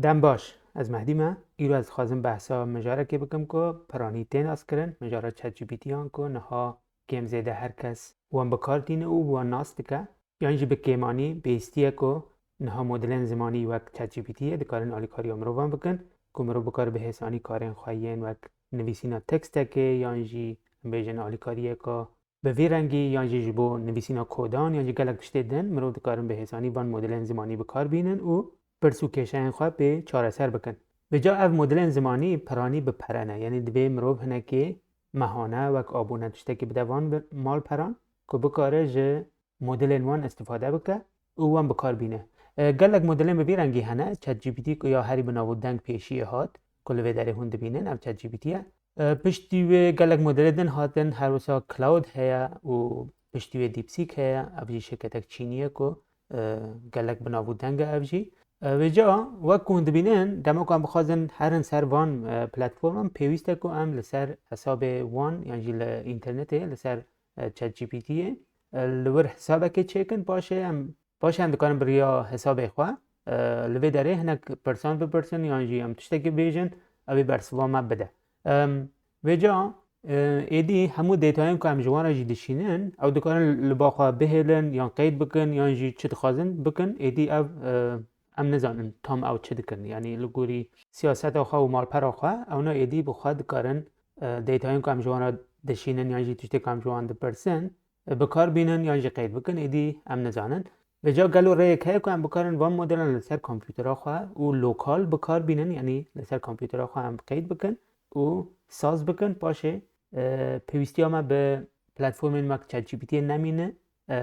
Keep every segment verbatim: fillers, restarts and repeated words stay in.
Dem baş, ez Mehdî me. Îro ez dixwazim behsa mijarekê bikim ku piranî tê naskirin, mijara ChatGPT yan ku niha kêm zêde her kes wan bi kar tîne û wan nas dike. Yan jî bi kêmanî pêwîstî ye ku niha modelên zimanî wek ChatGPT yê dikarin alîkariya mirovan bikin, ku mirov bikare bi hêsanî karên xwe yên wek nivîsîna tekstekê yan jî em bêjin alîkariyeka bi vî rengî yan jî ji bo nivîsîna kodan yan jî gelek tiştê din mirov dikarin bi hêsanî van modelên zimanî bi kar bînin û pirs û kêşeyên xwe pê çareser bikin. Vêca ev modelên zimanî piranî bi pere ne, yanî divê mirov hinekî mehane wek abûne tiştekî bide van bi-, malperan ku bikare ji modelên wan îstîfade bike û wan bi kar bîne. E, gelek modelên bi vî rengî hene, ChatGPT ku ya herî bi nav û deng pêşiyê hat, ku li vê derê hûn dibînin, ev ChatGPT ye. E, piştî wê gelek modelê din hatin, her wisa Claude heye û piştî wê DeepSeek heye, ev jî şirketek Çînî ye ku, e, gelek bi nav û deng e ev jî. E, vêca wek ku hûn dibînin, dema ku em bixwazin herin ser van, e, platforman, pêwîst e ku em li ser hesabê wan yan jî li înternetê, li ser, e, ChatGPT yê, e, li wir hesabekê çêkin, paşê em, paşê em dikarin bi riya hesabê xwe, e, li vê derê hinek pirsan bipirsin yan jî em tiştekî bêjin, ew ê bersiva me bide. Em, vêca, e, êdî hemû dêtayên ku em ji wan re jî dişînin, ew dikarin li ba xwe bihêlin yan qeyd bikin yan jî çi dixwazin bikin, êdî ev, e, em nizanin tam ew çi dikin. Yanî li gorî siyaseta xwe û malpera xwe, ewna êdî bi xwe dikarin, e, dêtayên ku em ji wan re dişînin yan jî tiştê ku em ji wan dipirsin, e, bi kar bînin yan jî qeyd bikin, êdî em nizanin. Vêca gelo rêyek heye ku em bikarin van modelan li ser kompûtera xwe û lokal bi kar bînin, yanî li ser kompûtera xwe em qeyd bikin û saz bikin, paşê, e, pêwîstiya me bi platformên wek ChatGPT yê nemîne. E,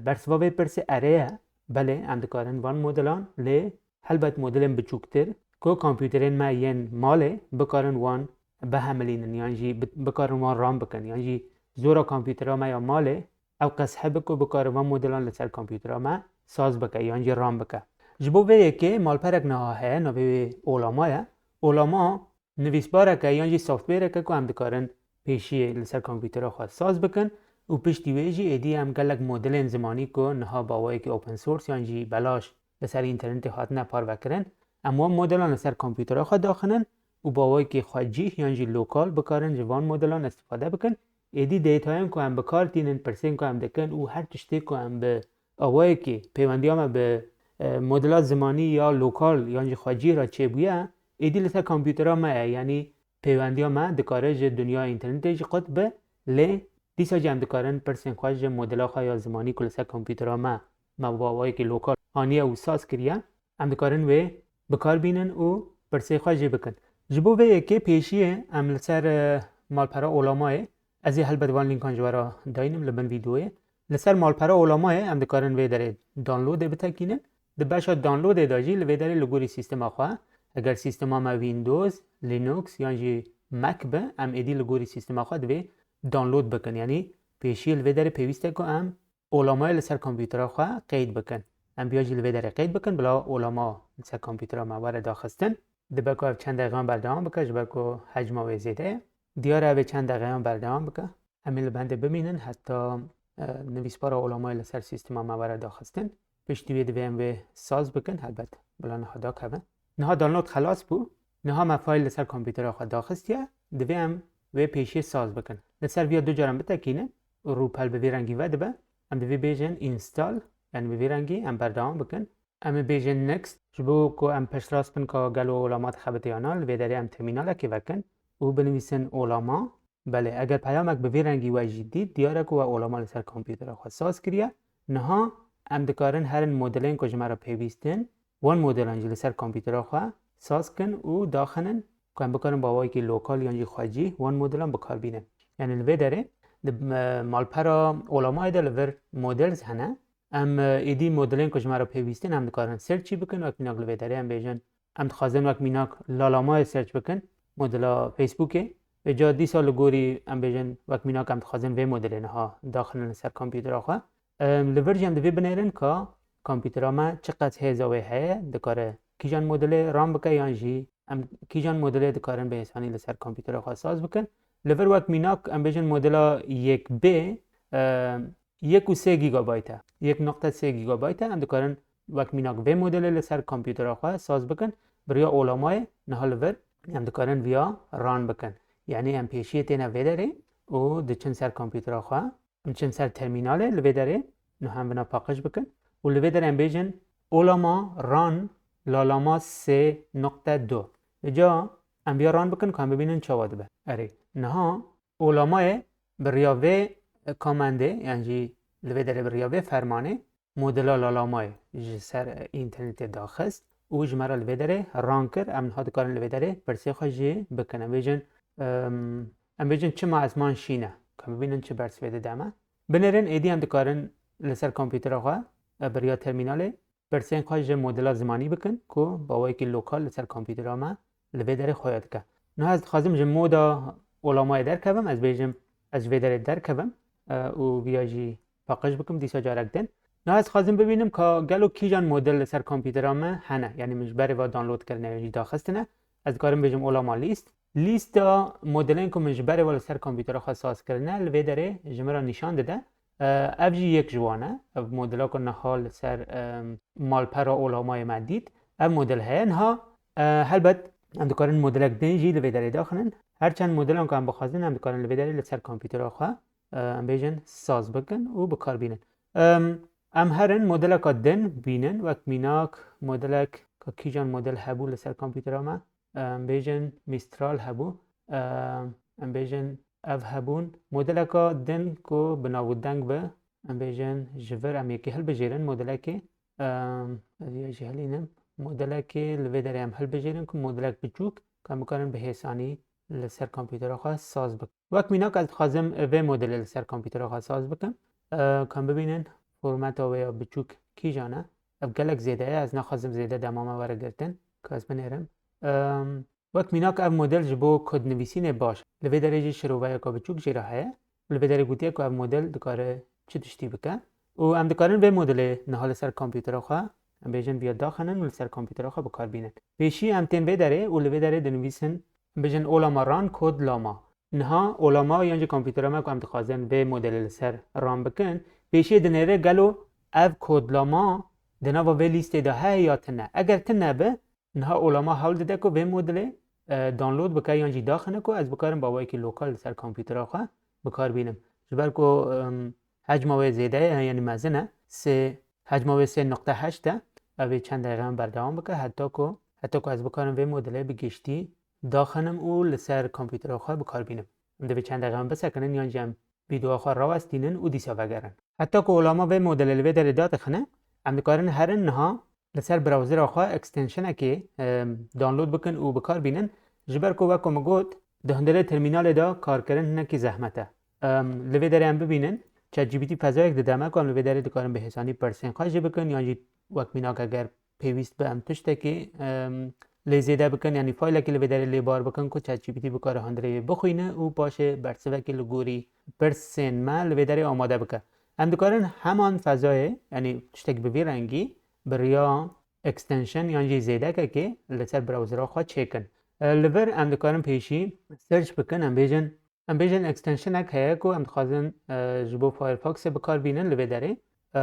bersiva vê pirsê erê ye. Belê, em dikarin van modelan, lê helbet modelên biçûktir ku kompûterên me yên malê bikarin wan bihemilînin yan jî bi-, bikarin wan ran bikin yan jî zora kompûtera me ya malê ew qas hebe ku bikare van modelan li ser kompûtera me saz bike yan jî ran bike. Ji bo vê yekê malperek niha heye, navê wê Ollama ye. Ollama nivîsbarek e yan jî softwarek e ku em dikarin pêşiyê li ser kompûtera xwe saz bikin û piştî wê jî êdî em gelek modelên zimanî ku niha bi awayekî open source yan jî belaş li ser înternetê hatine parvekirin, em wan modelan li ser kompûtera xwe daxinin û bi awayekî xwecîh yan jî lokal bikarin ji van modelan îstîfade bikin. Êdî dêtayên ku em bi kar tînin, pirsên ku em dikin û her tiştê ku em bi awayekî pêwendiya me bi, e, modela zimanî ya lokal yan jî xwecîh re çêbûye, êdî li ser kompûtera me ye, yanî pêwendiya me dikare ji dinyaya înternetê jî qut be, lê dîsa jî em dikarin pirsên xwe ji modela xwe ya zimanî ku li ser kompûtera me, me bi awayekî lokal aniye û saz kiriye, em dikarin wê bi kar bînin û pirsê xwe jê bikin. Ji bo vê yekê pêşiyê em li ser, e, malpera Ollamayê, ez ê helbet van lînkan ji we re dayînim li bin vîdeoyê. Li ser malpera Ollamayê em dikarin vê derê downloadê bitekînin. Di beşa downloadê de jî li vê derê li gorî sîstema xwe, eger sîstema me Windows, Linux yan jî Mac be, em êdî li gorî sîstema xwe divê download bikin. Yanî pêşiyê li vê derê pêwîst e ku em Ollamayê li ser kompûtera xwe qeyd bikin. Em biya jî li vê derê qeyd bikin, bila Ollama li ser kompûtera me were daxistin. Dibe ku ev çend deqeyan berdewam bike, ji ber ku hecma wê zêde ye. Diyar e, ev ê çend deqeyan berdewam bike. Em ê li bendê bimînin heta, e, nivîspara Ollamayê li ser sîstema me were daxistin. Piştî wê divê em wê saz bikin, helbet bila niha dakeve. Niha download xelas bû. Niha me fayl li ser kompûtera xwe daxistiye. Divê em wê pêşiyê saz bikin. Li ser viya du caran bitekînin, rûpel bi vî rengî vedibe. Em divê bêjin install, yanî bi vî rengî em berdewam bikin. Em ê bêjin next, ji bo ku em piştrast bin ka gelo Ollama dixebite ya na, li vê derê em termînalekê vekin û binivîsin Ollama. Belê, eger peyamek bi vî rengî we jî dît, diyar e ku we Ollama li ser kompûtera xwe saz kiriye. Niha em dikarin herin modelên ku ji me re pêwîst in, wan modelan jî li ser kompûtera xwe saz kin û daxinin ku em bikarin bi awayekî lokal yan jî xwecî wan modelan bi kar bînin. Yanî li vê derê di, e, malpera Ollamayê de li vir models hene. Em, e, êdî modelên ku ji me re pêwîst in, em dikarin searchî bikin. Wek mînak li vê derê em bêjin, em dixwazin wek mînak Lalamayê search bikin, modela Facebookê. Vêca dîsa li gorî em bêjin, wek mînak em dixwazin vê modelê niha daxilin li ser kompûtera xwe. Em, li vir jî em divê binêrin ka kompûtera me çiqas hêza wê heye, dikare kîjan modelê ran bike yan jî em kîjan modelê dikarin bi hêsanî li ser kompûtera xwe saz bikin. Li vir wek mînak em bêjin modela yek B, e, yek û sê gigabayt e. Yek nokta sê gigabayt e. Em dikarin wek mînak vê modelê li ser kompûtera xwe saz bikin. bi riya olamayê niha li vir em dikarin viya run bikin. Yanî em pêşiyê têne vê derê û diçin ser kompûtera xwe, em diçin ser termînalê li vê derê, niha em vina paqij bikin û li vê derê em bêjin olama run lalama sê nokte du. Îca em viya run bikin ku em bibînin çawa dibe. Erê, niha olamayê bi riya vê komendê, yan jî li vê derê bi riya vê fermanê modela lalamayê ji ser, e, înternetê daxist û ji me re li vê derê run kir. Em niha dikarin li vê derê pirsê xwe jî bikin. Em bêjin, em, em bêjin çima ezman şîn e? Ku em bibînin çi bersivê dide me. Binêrin êdî em dikarin li ser kompûtera xwe, e, bi riya termînalê pirsên xwe ji modela zimanî bikin ku bi awayekî lokal li ser kompûtera me li vê derê xuya dike. Niha ez dixwazim ji moda olamayê derkevim, ez bêjim ez ji vê derê derkevim, e, û viya jî paqij bikim, dîsa carek din. Niha ez dixwazim bibînim ka gelo kîjan model li ser kompûtera me hene, yanî min ji berê ve download kirine yan jî daxistine. Ez dikarim bêjim olama lîst. Lîsta modelên ku min ji berê ve li ser kompûtera xwe saz kirine li vê derê ji min re nîşan dide. E, ev jî yek ji wan e. Ev modela ku niha li ser, e, malpera olamayê me dît. Ev model heye. Niha, e, helbet em dikarin modelek din jî li vê derê daxinin. Her çend modelan ku em bixwazin, em dikarin li vê derê li ser kompûtera xwe, e, em bêjin saz bikin û bi kar bînin. Em, em herin modeleka din bînin, wek mînak modelek, ka kîjan model hebû li ser kompûtera me? Em bêjin Mistral hebû. Em, em bêjin ev hebûn. Modeleka din ku bi nav û deng be, em bêjin ji vir em yekê hilbijêrin modelekê. Em, ez ya jî hilînim. Modelekê li vê derê em hilbijêrin ku modelek biçûk, ku em bikarin bi hêsanî li ser kompûtera xwe saz bikin. Wek mînak ez dixwazim vê modelê li ser kompûtera xwe saz bikim. Em, ka em bibînin formeta wê ya biçûk kîjan e. Ev gelek zêde ye, ez naxwazim zêde dema me were girtin, ka ez binêrim. Em, wek mînak ev model ji bo kodnivîsînê baş e. Li vê derê jî şiroveyeka biçûk jê re heye. Li vê derê gotiye ku ev model dikare çi tiştî bike. Û em dikarin vê modelê niha li ser kompûtera xwe, em bêjin viya daxinin û li ser kompûtera xwe bi kar bînin. Pêşî em tên vê derê û li vê derê dinivîsin, em bêjin olama run kodlama. Niha olama yan jî kompûtera me ku em dixwazin vê modelê li ser run bikin, pêşiyê dinêre gelo ev kodlama di nava vê lîstê de heye ya tune. Eger tune be, niha olama hewl dide ku vê modelê, e, download bike yan jî daxine ku ez bikarim bi awayekî lokal li ser kompûtera xwe bi kar bînim. Ji ber ku, em, hecma wê zêde ye, yanî mezin e, sê, hecma wê sê nokte heşt e, ev ê çend deqe berdewam bike, heta ku, heta ku ez bikarim vê modelê bi giştî daxinim û li ser kompûtera xwe bi kar bînim. Em divê çend deqe bisekinin yan jî em vîdeoya xwe rawestînin û dîsa vegerin. Heta ku olama vê modelê li vê derê dadixine, em dikarin herin niha li ser browsera xwe extensionekê, em, download bikin û bi kar bînin. Ji ber ku wek ku min got, di hundirê termînalê de karkirin hinekî zehmet e. Em, li vê derê em bibînin, ChatGPT fezayek dide me ku em li vê derê dikarin bi hêsanî pirsên xwe jî bikin, yan jî wek mînak eger pêwîst be em tiştekî, em, lê zêde bikin, yanî faylekî li vê derê lê bar bikin ku ChatGPT bikare hundirê wê bixwîne û paşê bersivekî li gorî pirsên me li vê derê amade bike. Em dikarin heman fezayê, yanî tiştek bi vî rengî, bi riya extension yan jî zêdekekê li ser browsera xwe çêkin. E, li vir em dikarin pêşî search bikin, em bêjin, em bêjin extensionek heye ku em dixwazin, e, ji bo Firefoxê bi kar bînin li vê derê. E,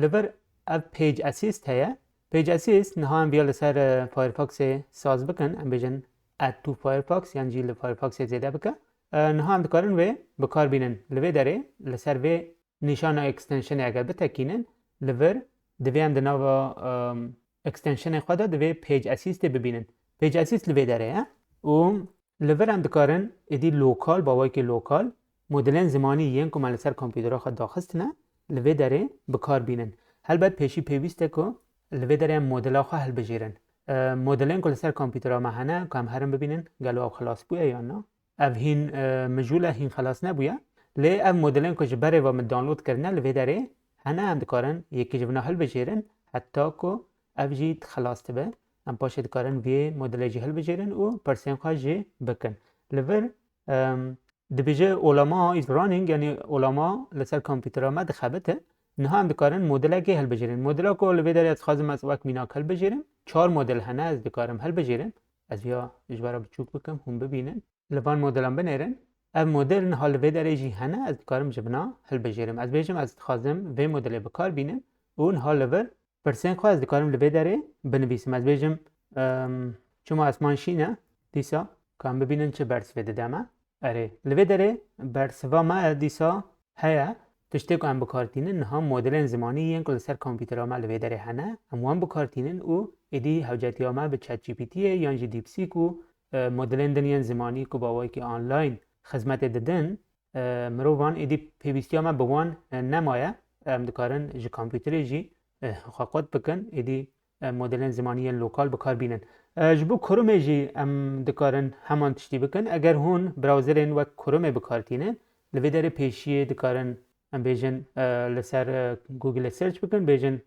li vir ev Page Assist heye. Page Assist niha em viya li ser, e, Firefoxê saz bikin, em bêjin add to Firefox yan jî li Firefoxê zêde bike. E, niha em dikarin wê bi kar bînin. Li vê derê, li ser vê nîşana extensionê eger bitekînin, li vir divê em di nava, em, extensionê xwe de divê Page Assistê bibînin. Page Assist li vê derê ye û li vir em dikarin êdî lokal, bi awayekî lokal, modelên zimanî yên ku me li ser kompûtera xwe daxistine, li vê derê bi kar bînin. Helbet pêşî pêwîst e ku li vê derê em modela xwe hilbijêrin. E, modelên ku li ser kompûtera me hene, ku em herin bibînin, gelo ew xilas bûye yan na? Ev hîn, e, mijûl e, hîn xelas nebûye. Lê ev modelên ku ji berê ve min download kirine li vê derê hene, em dikarin yekî ji vina hilbijêrin, heta ku ev jî xilas dibe. Em paşê dikarin vê modelê jî hilbijêrin û pirsên xwe jî bikin. Li vir, em, dibêje olama is running, yanî olama li ser kompûtera me dixebite. Niha em dikarin modelekê hilbijêrin. Modela ku li vê derê ez dixwazim ez wek mînak hilbijêrim, çar model hene ez dikarim hilbijêrim. Ez ya ji we re biçûk bikim, hûn bibînin. Li van modelan binêrin. Ev model niha li vê derê jî hene, ez dikarim ji vina hilbijêrim. Ez bêjim, ez dixwazim vê modelê bi kar bînim û niha li vir pirsên xwe ez dikarim li vê derê binivîsim. Ez bêjim, Em, çima esman şîn e, dîsa ka em bibînin çi bersivê dide me. Erê, li vê derê bersiva me dîsa heye. Tiştê ku em bi kar tînin niha modelên zimanî yên ku li ser kompûtera me li vê derê hene, em wan bi kar tînin û êdî hewcetiya me bi ChatGPT yê yan jî DeepSeek û, e, modelên din yên zimanî ku bi awayekî online xizmetê didin, e, mirovan êdî pêwîstiya me bi wan, e, nemaye. Em dikarin ji kompûterê jî, e, xwe qut bikin, êdî, e, modelên zimanî yên lokal bi kar bînin. E, ji bo Chrome jî em dikarin heman tiştî bikin. Eger hûn browserên wek Chrome bi kar tînin, li vê derê pêşiyê dikarin, em bêjin, e, li ser, e, Google search bikin, bêjin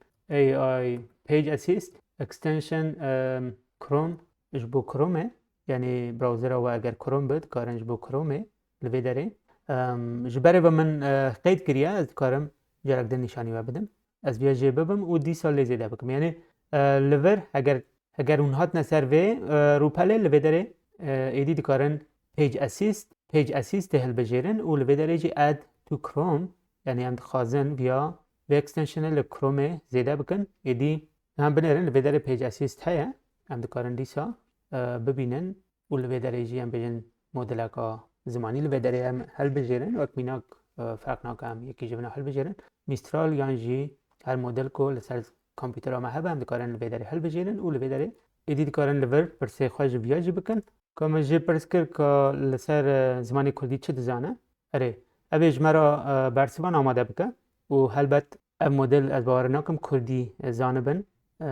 A I Page Assist extension, e, Chrome ji bo Chrome, yanî browsera we eger Chrome be, dikarin ji bo Chrome li vê derê. Em, ji berê ve min, e, qeyd kiriye, ez dikarim carek din nîşanî we bidim. Ez viya jê bibim û dîsa lê zêde bikim. Yanî, e, li vir, eger, eger hûn hatine ser vê, e, rûpelê, li vê derê, e, êdî dikarin Page Assist, Page Assist tê hilbijêrin û li vê derê jî Add to Chrome, yanî em dixwazin viya vê extensionê li Chrome zêde bikin. Êdî em binêrin, li vê derê Page Assist heye. Em dikarin dîsa, e, bibînin û li vê derê jî em bêjin modeleka zimanî li vê derê em hilbijêrin. Wek mînak, e, ferq nake em yekî ji vina hilbijêrin. Mistral yan jî her model ku li ser kompûtera me hebe, em dikarin li vê derê hilbijêrin û li vê derê êdî dikarin li vir pirsê xwe ji viya jî bikin. Ka min jê pirs kir ka li ser, e, zimanê kurdî çi dizane? Erê, ev ê ji me re, e, bersivan amade bike û helbet ev model ez bawer nakim kurdî, e, zanibin. E,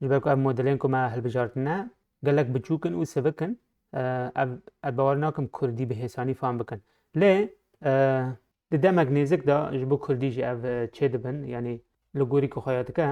ji ber ku ev modelên ku me hilbijartine gelek biçûk in û sivik in. E, ev, ez bawer nakim kurdî bi hêsanî fam bikin. Lê, e, di demek nêzik de ji bo kurdî jî ev, e, çêdibin, yanî li gorî ku xwe ya dike,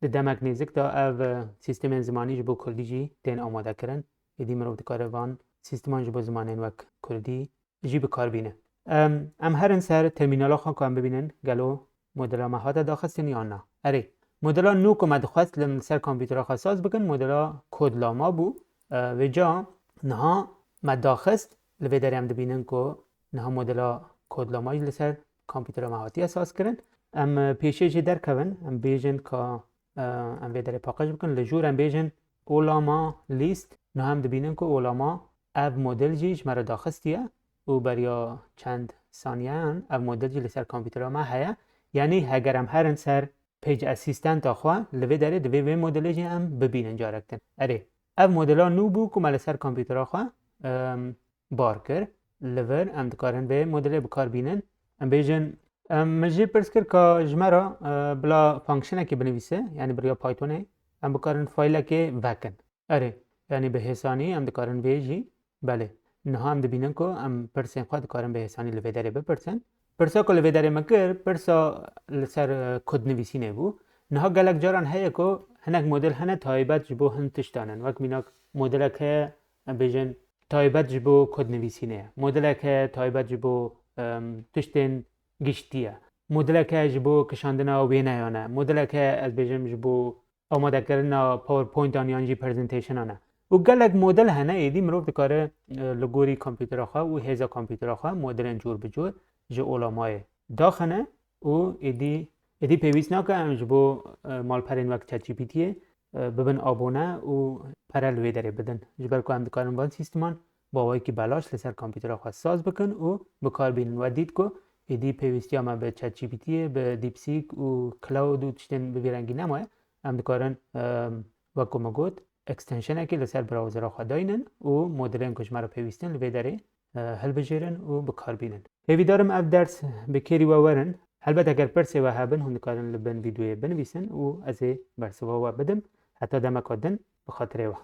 di demek nêzik de ev, e, sîstemên zimanî ji bo kurdî jî tên amadekirin. Êdî mirov dikare van sîsteman ji bo zimanên wek kurdî jî bi kar bîne. Em, em herin ser termînala xwe ku em bibînin gelo modela me hate daxistin yan na. Erê, modela nû ku me dixwest li ser kompûtera xwe saz bikin, modela kodlama bû. E, vêca niha me daxist, li vê derê em dibînin ku niha modela kodlama jî li ser kompûtera me hatiye sazkirin. Em, e, pêşê jê derkevin, em bêjin ka, e, em vê derê paqij bikin. Li jûr em bêjin olama list. Niha em dibînin ku olama ev model jî ji me re daxistiye û beriya çend saniyeyan ev model jî li ser kompûtera me heye. Yanî heger em herin ser Page Assistant-a xwe, li vê derê divê vê modelê jî em bibînin carek din. Erê, ev modela nû bû ku me li ser kompûtera xwe, em, bar kir. Li vir em dikarin vê modelê bi kar bînin. Em bêjin, em, min jê pirs kir ka ji me re, e, bila functionekê binivîse, yanî bi riya Pythonê, em bikarin faylekê vekin. Erê, yanî bi hêsanî em dikarin vê jî, belê. Niha em dibînin ku em pirsên xwe dikarin bi hêsanî li vê derê bipirsin. Pirsa ku li vê derê min kir, pirsa li ser, e, kodnivîsînê bû. Niha gelek caran heye ku hinek model hene taybet ji bo hin tiştan in. Wek mînak modelek heye, em bêjin, taybet ji bo kodnivîsînê ye. Modelek heye taybet ji bo, em, tiştên giştî ye. Modelek heye ji bo kişandina wêneyan e. Modelek heye, ez bêjim, ji bo amadekirina PowerPoint-an yan jî presentation-an e. Û gelek model hene, êdî mirov dikare, e, li gorî kompûtera xwe û hêza kompûtera xwe modelên cûr bi cûr ji olamayê daxine û êdî, êdî pêwîst nake em ji bo, e, malperên wek ChatGPT-yê, e, bibin abone û pere li wê derê bidin. Ji ber ku em dikarin van sîsteman bi awayekî belaş li ser kompûtera xwe saz bikin û bi kar bînin. We dît ku êdî pêwîstiya me bi ChatGPT-yê, bi DeepSeek û Claude û tiştên bi vî rengî nemaye. Em dikarin, em, wek ku me got, extensionekê li ser browsera xwe daynin û modelên ku ji me re pêwîst in li vê derê, e, hilbijêrin û bi kar bînin. Hêvîdar im ev ders bi kêrî we werin. Helbet eger pirsê we hebin, hûn dikarin li bin vîdeoyê binivîsin û ez ê bersiva we bidim. Heta demeka din, bi xatirê we.